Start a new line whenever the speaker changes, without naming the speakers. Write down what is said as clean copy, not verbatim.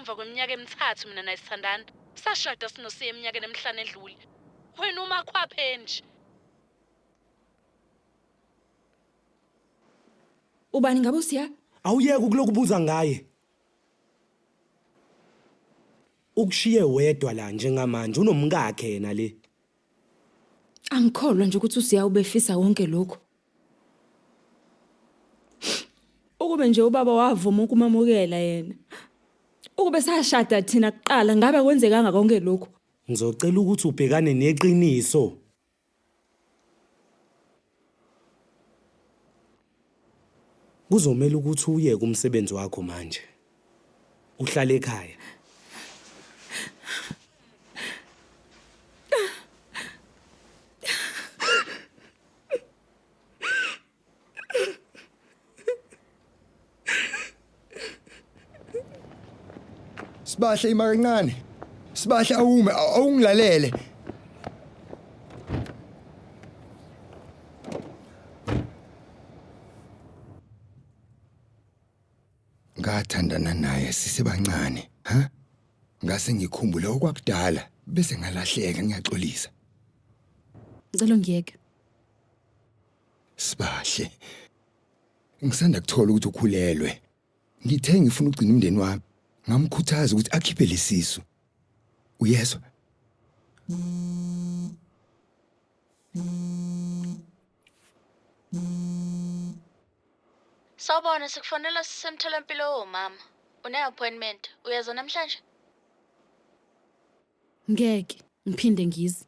Emva kweminyaka emithathu mina naye sithandana. Sashada sinoSiya eminyakeni emihlanu edlule. Wena umakhwaphe nje.
Ubani ngabe uSiya?
Awuyeke ukuloku ubuza ngaye. Ukushiye wedwa la njengamanje unomkakhe yena le.
Angikholwa nje ukuthi uSiya ubefisa wonke lokhu. Ukube nje ubaba wavuma ukumamukela yena. Ukube sashada thina kuqala ngabe kwenzekanga konke lokhu.
Ngizocela ukuthi ubhekane neqiniso. Kuzomela ukuthi uyeke umsebenzi wakho manje. Uhlale ekhaya.
Sibahle ima kancane. Sibahle awume awungilalele. Ngathandana naye sisebancane, ha? Ngase ngikhumbule okwakudala bese ngalahleka ngiyaxolisa.
Ngicela ungiyeke.
Sibahle. Ngisanda kuthola ukuthi ukhulelwe. Ngithe ngifuna ukugcina umndeni wami, ngamkhuthaza ukuthi akhiphe lesisu. Uyezwa?
Sawubona, sikufonela sisemtholampilo womama. Une-appointment. Uyeza namhlanje?
Ngeke ngiphinde ngize.